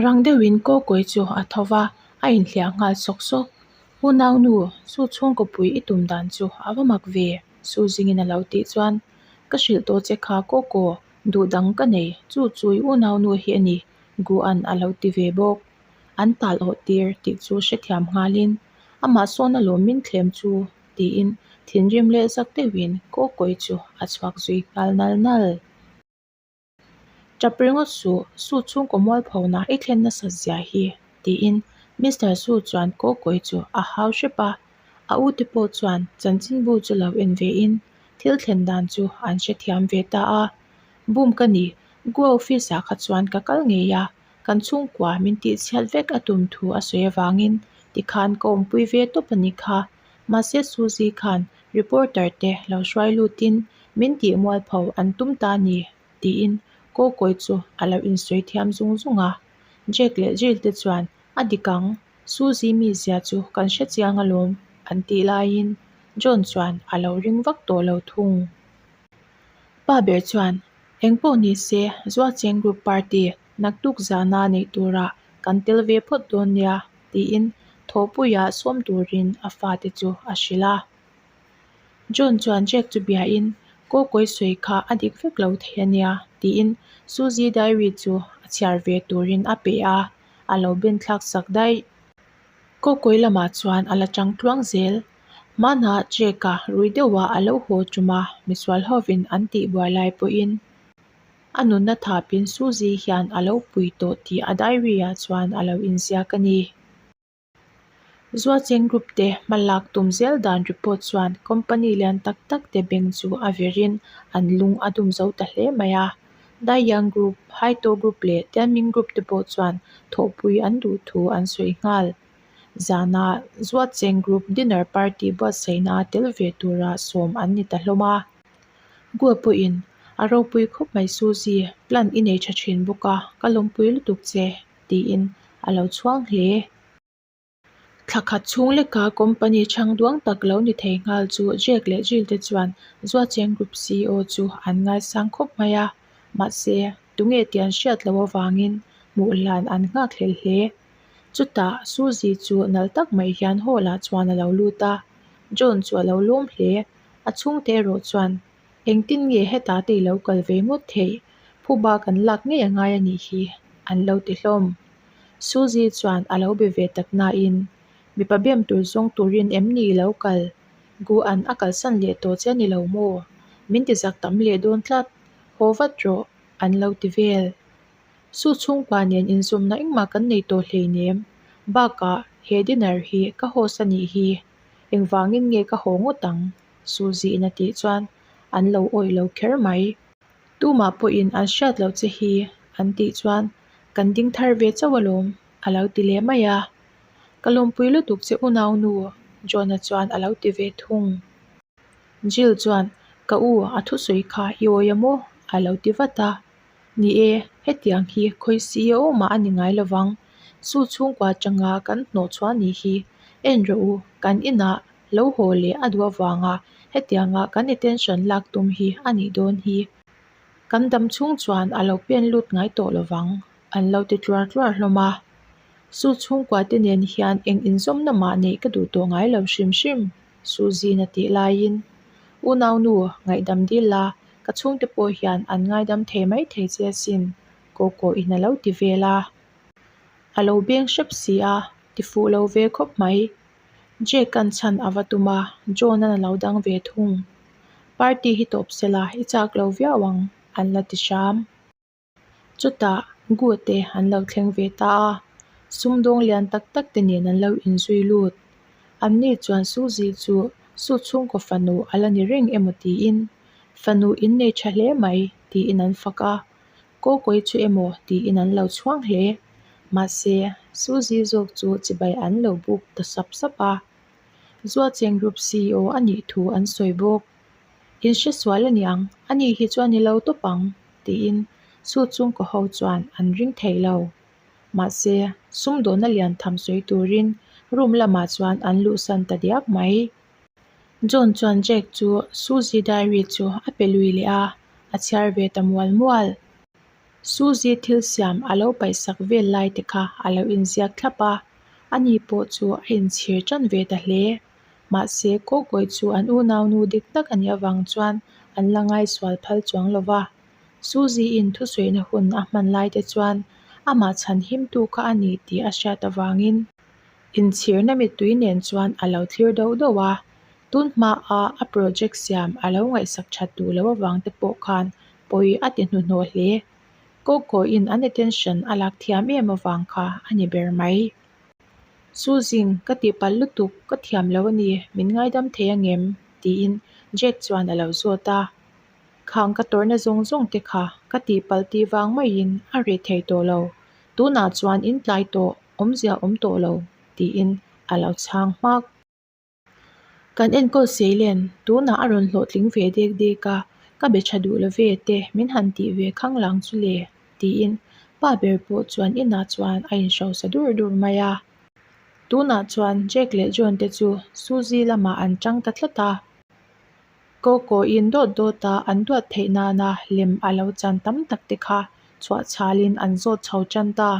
Rang deuhin Kawkawi chu a tho va, a inhliah nghal sawk sawk. Unaunu, chu chhungkaw pui i tum dan chu a va mak ve, Suzingin a lo tih chuan, Ka hrilh tawh che kha Kawkaw, duh dang ka nei, chu chu i unaunu hi a ni, Guan a lo ti ve bawk. An tal awh tir tih chu hrethiam nghalin, Amah sawn alawm min thlem chu, tiin thinrim leh zak deuhin Kawkawi chu a chhuak zui nghal nal nal. Tap ringawt suh, Su chhungkaw mualphona i thlen nasat zia hi, tiin Mister Su chuan Kawkawi chu a hau hrep a. A ute pawh chuan chanchinbu chu lo en vein thil thlen dan chu an hrethiam ve ta a. Boom ka ni, Goa office ah kha chuan ka kal ngei a, kan chhungkua min tihchhiat vek a tum thu a sawi avangin tikhan ka awmpui ve tawp a ni kha. Mahse Suzy khan reporter te lo hruai lutin min tih mualpho an tum ta ni tiin Kawkawi chu a lo insawi thiam zung zung a. Jack leh Jill te chuan a dik ang, Suzy mizia chu kan hre chiang alawm an tih laiin John chuan a lo ring vak tawh lo thung. Pa ber chuan engpawh ni se Zuacheng Group Party naktuk zana neih turah kan tel ve phawt dawn nia tiin thawhpuiah sawm turin a fate chu a hrilh a. John chuan Jack chu biain, Kawkawi sawi kha a dik vek lo thei a nia, tiin Suzy diary chu a chhiar ve turin a pe a, a lo ben thlak sak daih. Kawkawi lamah chuan a la chang tluang zel. Hmanah Jack-a rui deuhah a lo haw tum a, misual hovin an tihbuai lai pawhin a nunna thapin Suzy hian a lo pui tawh tih a diary-ah chuan a lo inziak a ni. Zuacheng Group te hma lak tum zel dan report chuan company lian tak tak te beng chu a virin an lung a dum zo ta hle mai a. Daiyang Group, Haito Group leh Tianming Group te pawh chuan thawhpui an duh thu an sawi nghal. Zanah Zuacheng Group dinner party buatsaihna tel ve tura sawm an ni ta hlawm a. Gua pawhin a ropui khawp mai Suzy, plan i nei tha thin bawk a, ka lawmpui lutuk che. tiin a lo chhuang hle. Thla khat chhung leka company chhang duang tak lo ni thei nghal chu Jack leh Jill te chuan Zuacheng Group ceo chu an ngaisang khawp mai a, mahse tunge tih an hriat loh avangin hmuh hlan an nghak hlel hle. Chutah Suzy chu nal tak mai hian hall ah chuan a lo lut a, John chu a lo lawm hle. A chhungte erawh chuan Engtin nge hetah te i lo kal ve ngawt theih? Phuba kan lak ngei a ngai a nih hi, an lo ti hlawm. Suzy chuan a lo be ve tak nain, Mipa bem tur zawng turin em ni i lo kal? Guan a kalsan leh tawh che a ni lo maw? Min ti zak tam leh dawn tlat. Haw vat rawh, an lo ti vel. Su chhungkua nen inzawmna engmah kan nei tawh hleinem. Bakah, he dinner hi ka host a nih hi. Engvangin nge ka haw ngawt ang? Suzy in a tih chuan an lo awih lo kher mai. Tumah pawhin an hriat loh che hi an tih chuan kan ding thar ve chauh alawm a lo ti leh mai a. Ka lawmpui lutuk che unau nu John-a chuan a lo ti ve thung. Jill chuan ka u a thusawi kha i awi a maw? a lo ti vat a. Ni e, hetiang hi khawi CEO mah a ni ngai lovang. Su chhungkua atanga kan hnawh chhuah nih hi en rawh u, kan inah lo haw leh a duh avanga hetianga kan attention lak tum hi a nih dawn hi. Kan dam chhung chuan a lo pen lut ngai tawh lovang, an lo ti tluar tluar hlawm a. Su chhungkua te nen hian eng inzawmna mah neih ka duh tawh ngai lo hrim hrim, Suzy-in a tih laiin, Unaunu, ngaihdam dil la, ka chhungte pawh hian an ngaidam thei mai thei che asin, Kawkawin a lo ti vel a. A lo beng hrep si a, ti fuh lo ve khawp mai. Jake-a'n chhan a va tum a, John-a'n a lo dang ve thung. Party hi tawp se la, i chak lo viau ang, an la ti hram. Chutah Gu te an lo thleng ve ta a, sumdawng lian tak tak te nen an lo inzui lut. Anni chuan Suzy chu Su chhungkaw fanu a la ni reng emaw tiin, Fanu in nei tha hle mai tiin an fak a, Kawkawi chu emaw tiin an lo chhuang hle. Mahse, Suzy zawk chu chibai an lo buk ta sap sap a. Zuacheng Group ceo a nih thu an sawi bawk. In hre sual a niang, ani hi chu a ni lo tawp ang, tiin Su chhungkaw ho chuan an ring thei lo. Mahse, sumdawhna lian tham sawi turin room lamah chuan an luhsan ta diak mai. John chuan Jack chu Suzy diary chu a pe lui leh a, a chhiar ve ta mual mual. Suzy thil siam a lo paihsak vel lai te kha a lo inziak thlap a, ani pawh chu a inchhir tan ve ta hle. Mahse, Kawkawi chu an unaunu dik tak a nih avang chuan an la ngaisual phal chuang lo va. Suzy-in thusawiina hun a hman lai te chuan amah chhan himtu kha a ni tih a hriat avangin inchhirna mittui nen chuan a lo thlir doh doh a. Tun hmaa a project siam a lo ngaihsak that duh loh avang te pawh khan pawi a ti hnuhnawh hle. Kawkawiin an attention a lak thiam em avang kha a ni ber mai. Suzing, ka tihpalh lutuk, ka thiam lo a ni, min ngaidam thei angem? tiin Jack chuan a lo zawt a. Khang ka tawrhna zawng zawng te kha ka tihpalh tih vang maiin a reh thei tawh lo, tunah chuan in tlai tawh, awmzia awm tawh lo, tiin a lo chhang hmak. Kan enkawl seilen, tunah a rawn hlawhtling ve dek dek a, ka be tha duh lo ve te min han tih ve khang lang chu le, tiin pa ber pawh chuan inah chuan a inhrosa dur dur mai a. Tunah chuan Jack leh John te chu Suzy lamah an tang ta tlat a. Coco-in dawt dawta an duat theih nana lem a lo chan tam tak te kha chhuah chhalin an zawt chho tan ta.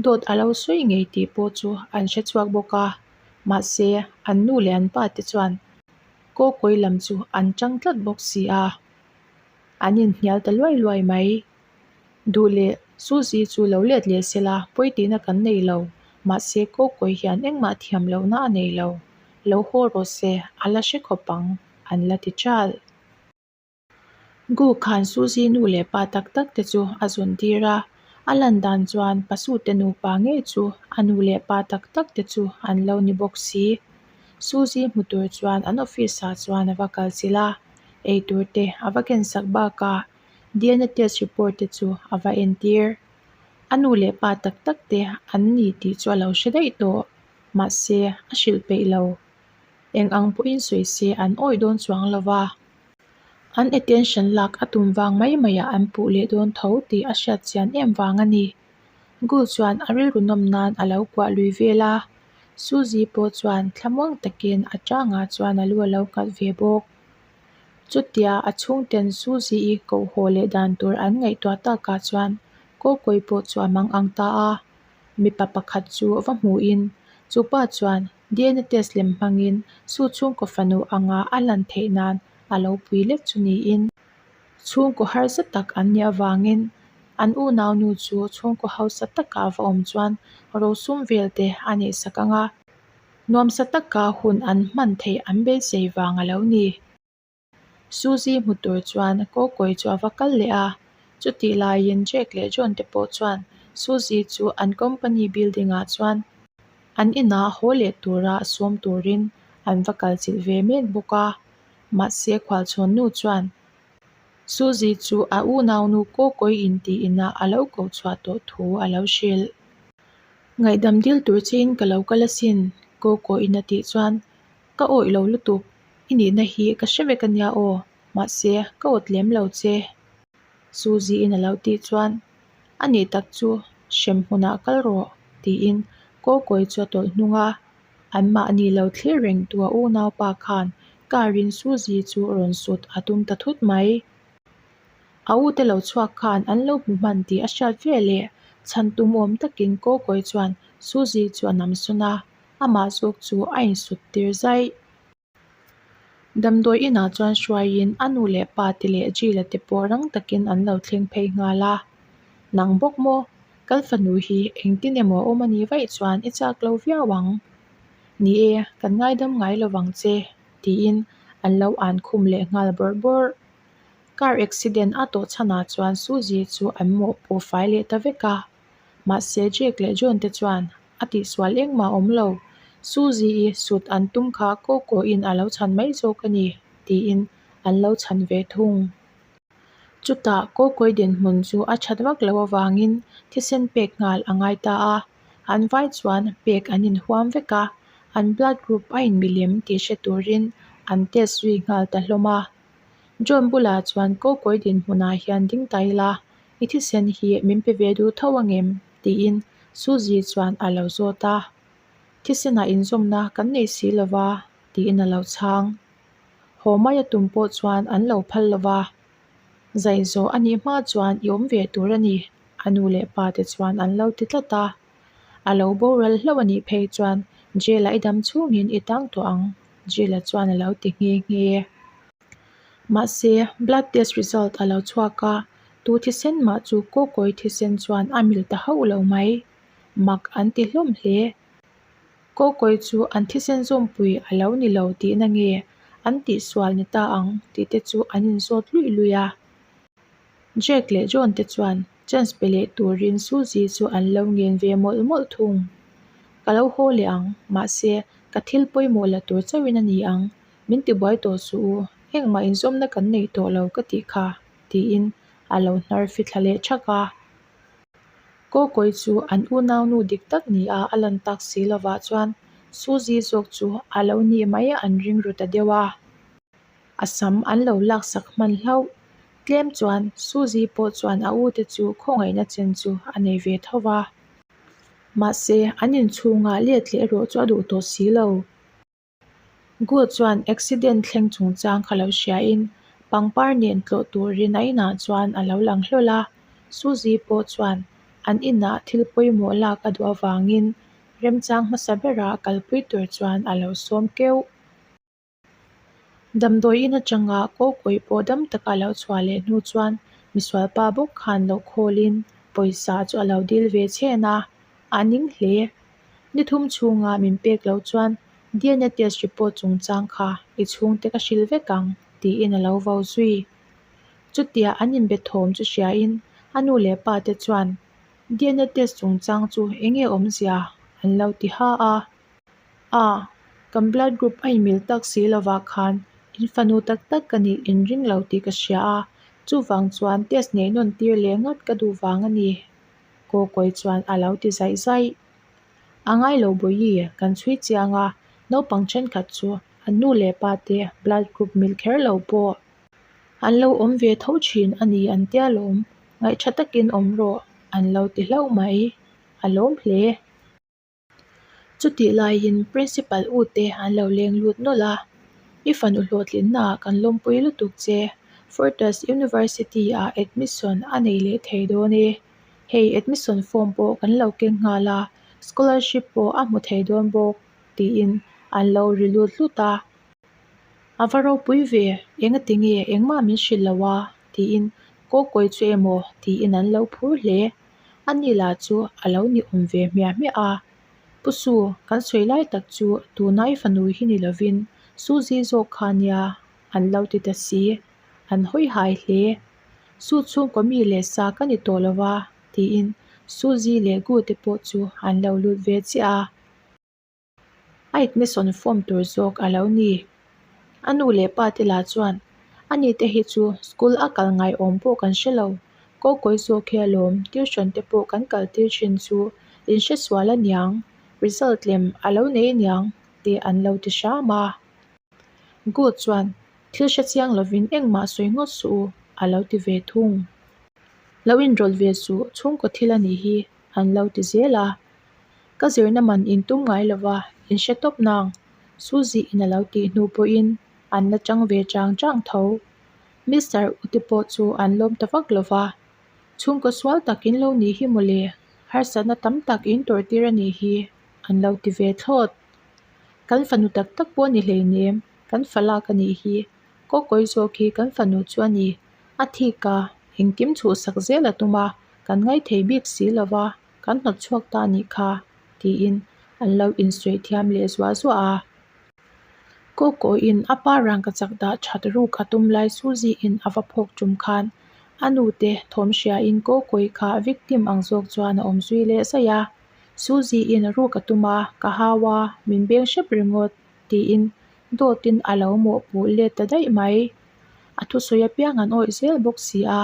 Dawt a lo sawi ngei tih pawh chu an hre chhuak bawk a, mahse an nu leh an pa te chuan Coco-i lam chu an tang tlat bawk si a, an inhnial ta luai luai mai. Duh leh Suzy chu lo let leh se la, pawi tihna kan nei lo, mahse Coco-i hian engmah thiam lohna a nei lo, lo haw rawh se, a la hre khawp ang, an la ti ṭal. Gu khan Suzy nu leh pa tak tak te chu a zun tir a, a lan dan chuan Pasute nupa ngei chu a nu leh pa tak tak te chu an lo ni bawk si. Suzy hmu tur chuan an office ah chuan a va kal chilh a, eitur te a va kensak bakah DNA test report te chu a va entir. A nu leh pa tak tak te an ni tih chu a lo hre daih tawh, mahse a hrilh peih lo. Eng ang pawhin sawi se an awih dawn chuang lo va. An attention lak a tum vang mai maiah an puh leh dawn tho tih a hriat chian em vang a ni. Gul chuan a rilru nawm nan a lo kuah lui vel a, Suzy pawh chuan thlamuang takin a tangah chuan a lu a lo nghat ve bawk. Chutia a chhungten Suzy-i koh haw leh dan tur an ngaihtuah takah chuan Kawkawi pawh chu a mang ang ta a, mipa pakhat chu va hmuhin chupa chuan DNA test lem hmangin Su chhungkaw fanu anga a lan theih nan a lo pui lek chu niin chhungkaw harsa tak an nih avangin an unaunu chu chhungkaw hausa taka va awm chuan rosum vel te a neihsak ang a, nuamsa taka hun an hman theih an beisei vang a lo ni. Suzy hmu tur chuan Kawkawi chu a va kal leh a, chutih laiin Jack leh John te pawh chuan Suzy chu an company building ah chuan an inah haw leh tura sawm turin an va kal chilh ve mek bawk a, mahse khualchhawn nu chuan Suzy chu a unaunu Kawkawi intih inah a lo koh chhuah tawh thu a lo hrilh. Ngaihdam dil tur chein ka lo kal asin, Kawkawiin a tih chuan Ka awih lo lutuk, i nihna hi ka hre vek ania aw, mahse ka awt lem lo che. Suzy-in a lo tih chuan, A nih tak chu hrem hmunah kal rawh, tiin Kawkawi chu a tawlh hnung a. Anmahni lo thlir reng tu a unaupa khan car-in Suzy chu rawn sut a tum ta thut mai. A ute lo chhuak khan an lo hmu hman tih a hriat veleh chhan tum awm takin Kawkawi chuan Suzy chu a namsawn a. Amah zawk chu a insut tir zaih. Damdawi inah chuan hruaiin a nu leh pa te leh Jila te pawh rang takin an lo thleng phei nghal a. Nang bawk maw? Kal fanu hi engtin emaw a awm a nih vaih chuan i chak lo viau ang. Ni e, kan ngaidam ngai lo vang che, tiin an lo an khum leh nghal bawrh bawrh. Car accident a tawh chhanah chuan Suzy chu an mawhpuh fai leh ta vek a. Mahse Jake leh John te chuan a tihsual engmah a awm lo. Suzy-i sut an tum kha Coco-in a lo chhan mai zawk a ni, tiin an lo chhan ve thung. Chutah Coco-i dinhmun chu a that vak loh avangin thisen pek nghal a ngai ta a, an vai chuan pek an inhuam vek a, an blood group a inmilem tih hre turin an test zui nghal ta hlawm a. John bulah chuan Coco-i dinhmunah hian ding ta ila, I thisen hi min pe ve duh tho angem? tiin Suzy chuan a lo zawt a. Thisenah inzawmna kan nei si lo va, tiin a lo chhang. Haw mai a tum pawh chuan an lo phal lo va. Zai zawh a nih hma chuan i awm ve tur a ni, a nu leh pa te chuan an lo ti tlat a. A lo boral hlauh a nih phei chuan jail ah i dam chhungin i tang tawh ang, Jill-a chuan a lo ti nghe nghe. Mahse, blood test result a lo chhuak a, tu thisen mah chu Kawkawi thisen chuan a mil ta hauh lo mai. Mak an ti hlawm hle. Kawkawi chu an thisen zawmpui a lo ni lo tihna nge an tihsual ni ta ang tih te chu an inzawt luih luih a. Jack leh John te chuan chance pe leh turin Suzy chu an lo ngen ve mawlh mawlh thung. Ka lo haw leh ang, mahse ka thil pawimawh la tur chauhin a ni ang, min tibuai tawh suh u, engmah inzawmna kan nei tawh lo ka tih kha, tiin a lo hnar fithla leh thak a. Kawkawi chu an unaunu dik tak nia a lan tak si lovah chuan Suzy zawk chu a lo nih mai an ring ru ta deuh a. A sam an lo laksak hman hlauh. Tlem chuan Suzy pawh chuan a ute chu khawngaihna chen chu a nei ve tho va. Mahse, an inchhungah let leh erawh chu a duh tawh si lo. Gu chuan accident thleng chungchang kha lo hriain pangpar nen tlawh turin a inah chuan a lo lang hlawl a. Suzy pawh chuan an inah thil pawimawh lak a duh avangin remchang hmasa berah kalpui tur chuan a lo sawm keuh. Damdawi in atanga kawkawi pawh dam taka a lo chhuah leh hnu chuan misualpa bawk khan lo khawlin pawisa chu a lo dil ve chhen a, a ning hle. Ni thum chhunga min pek loh chuan DNA test report chungchang kha i chhungte ka hrilh vek ang tiin a lo vo zui. Chutia an inbe thawm chu hriain a nu leh pa te chuan DNA test chungchang chu eng nge awmzia an lo ti ha a. A, kan blood group a inmil tak si lovah khan in fanu tak tak ka nih in ring lo tih ka hria a, chuvang chuan test neih nawn tir leh ngawt ka duh vang a ni, Kawkawi chuan a lo ti zaih zaih. A ngai lo Bawihi, kan chhui chiang a, naupang thenkhat chu an nu leh pa te blood group mil kher lo pawh an lo awm ve tho thin a ni an tia lawm, ngaihṭha takin awm rawh an lo ti hlauh mai, a lawm hle. Chutih laiin Principal u te an lo leng lut nawlh a, I fanu hlawhtlinnaah kan lawmpui lutuk che, Fortas University ah admission a nei leh thei dawn e. Hei admission form pawh kan lo keng nghal a, scholarship pawh a hmu thei dawn bawk, tiin an lo ri lut hlut a. A va ropui ve, engati nge engmah min hrilh lo a? tiin Kawkawi chu emaw tiin an lo phur hle. A ni lah chu a lo ni awm ve hmiah hmiah a. Pu Su, kan sawi lai tak chu tuna i fanu hi ni lovin Suzy zawk kha nia an lo ti ta si. An hawi hai hle. Su chhungkaw mi leh sa ka ni tawh lo va tiin Suzy leh Gu te pawh chu an lo lut ve chiah a. A admission form tur zawk a lo ni. A nu leh pa te lah chuan a ni te hi chu school a kal ngai awm pawh kan hre lo, kawkawi zawk hi alawm tuition te pawh kan kal tir thin chu in hre sual a niang, result lem a lo nei aniang tih an lo ti hram a. Good chuan thil hre chiang lovin engmah sawi ngawt suh u a lo ti ve thung. Lo inrawlh ve suh chhungkaw thil a nih hi an lo ti zel a. Ka zirna man in tum ngai lo va, in hre tawp nang. Suzy in a lo tih hnu pawhin an la chang ve chang chang tho. Mister U te pawh chu an lawm ta vak lo va, Chhungkaw sual tak in lo nih hi mawle, harsatna tam tak in tawrh tir a nih hi, an lo ti ve thlawt. Kan fanu tak tak pawh ni hleinem, kan fa lak a nih hi, kawkawi zawk hi kan fanu chu a ni. A thik a, engkim chhuhsak zel a tum a, kan ngaithei bik si lo va. Kan hnawt chhuak ta anih kha, tiin an lo insuih thiam leh zuah zuah a. Kawkawiin a pa rangkachak dah that ruk a tum lai Suzy-in a va phawk tum khan a nute thawm hriain Kawkawi kha victim ang zawk chuan a awm zui leh zaih a. Suzy-in ruk a tum a, ka hau a, min beng hrep ringawt, tiin dawtin a lo mawhpuh let ta daih mai. A thusawi apiang an awih zel bawk si a.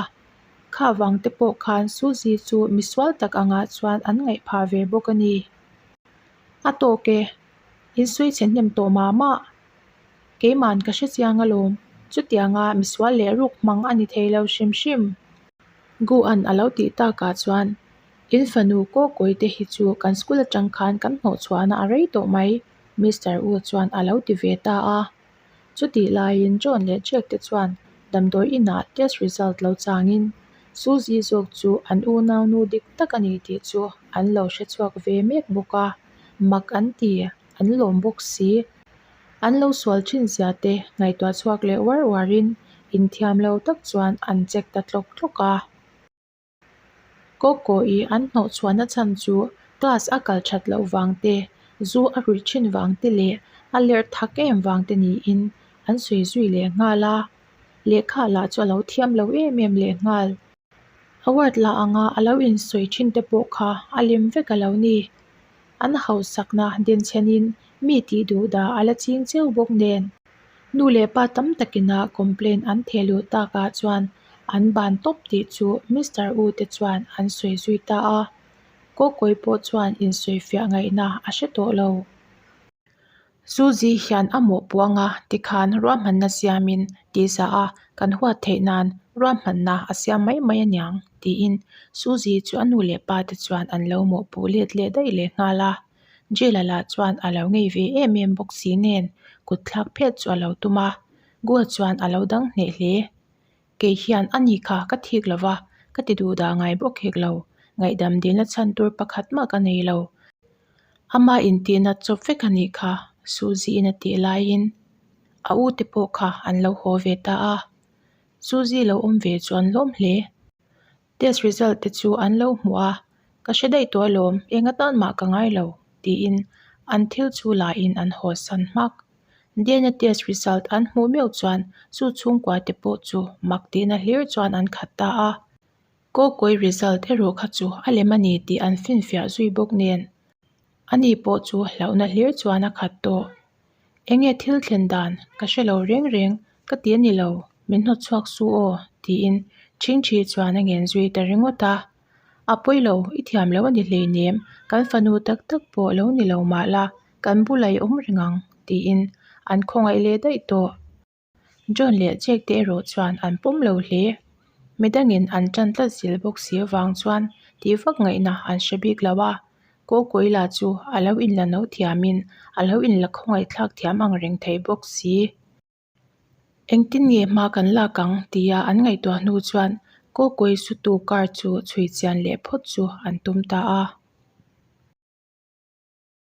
Kha vang te pawh khan Suzy chu misual tak angah chuan an ngaih phah ve bawk a ni. A tawk e, in sawi chhe hnem tawh mah mah. Keiman ka hre chiang alawm, chutianga misual leh ruk hmang a ni thei lo hrim hrim. Gu-a'n a lo tih takah chuan in fanu Kawkawi te hi chu kan school atang khan kan hnawhchhuahna a rei tawh mai, Mister U chuan a lo ti ve ta a. Chutih laiin John leh Jack te chuan Damdawi inah test result lo changin Suzy zawk chu an unaunu dik tak a ni tih chu an lo hre chhuak ve mek bawk a, mak an ti, an lawm bawk si. An lo sual thin zia te ngaihtuah chhuak leh uar uarin inthiam lo tak chuan an check ta tlawk tlawk a. Kawkawi an hnawh chhuahna chhan chu class a kal that loh vang te, zu a ruih thin vang te leh a lerh thak em vang te niin an sawi zui leh nghal a. Lehkha lah chu a lo thiam lo em em leh nghal. Award la anga a lo insawi thin te pawh kha a lem vek a lo ni. An hausakna denchhenin mi tih duh dah a la ching cheu bawk nen. Nu leh pa tam takina complaint an theh luh takah chuan an ban tawp tih chu Mister U te chuan an sawi zui ta a. Kawkawi pawh chuan insawifiah ngaihna a hre tawh lo. Suzy hian a mawhpuh anga tikhan ruahmanna siamin tihza a kan huat theih nan ruahmanna a siam mai mai aniang tiin Suzy chu a nu leh pa te chuan an lo mawhpuh let leh daih leh nghal a. Jail-a lah chuan a lo ngei ve em em bawk si nen kut thlak phet chu a lo tum a, Gua chuan a lo dang hneh hle. Kei hian a ni kha ka thik lo va, ka ti duh dah ngai bawk hek lo, ngaihdam dilna chhan tur pakhat mah ka nei lo. Ama intihna chawp vek a nih kha, Suzy-in a tih laiin a u te pawh kha an lo haw ve ta a. Suzy lo awm ve chu an lawm hle. Test result te chu an lo hmu a, ka hre daih tawh alawm, eng atan mah ka ngai lo, tiin an thil chu lain an haw san hmak. DNA test result an hmuh meuh chuan chu chhungkua te pawh chu mak tihna hlir chuan an khat ta a. Kawkawi result erawh kha chu a lem a ni tih an finfiah zui bawk nen, ani pawh chu hlauhna hlir chuan a khat tawh. Enge thil thlen dan ka hre lo reng reng ka ti a ni lo, min hnawt chhuak su aw tiin Chhingchhi chuan a ngen zui ta ringawt a. A pawi lo, i thiam lo a ni hleinem, kan fanu tak tak pawh lo ni lo mah la, kan bulah i awm reng ang tiin an khawngaih leh daih tawh. John leh Jack te erawh chuan an pawm lo hle. Midangin an tan tlat zel bawk si avang chuan tih vak ngaihna an hre bik lo a. Kawkawi lah chu a lo inla no thiamin a lo inla khawngaihthlak thiam ang reng thei bawk si. Engtin nge hma kan lak ang tia an ngaihtuah hnu chuan Kawkawi sutu car chu chhui chian leh phawt chu an tum ta a.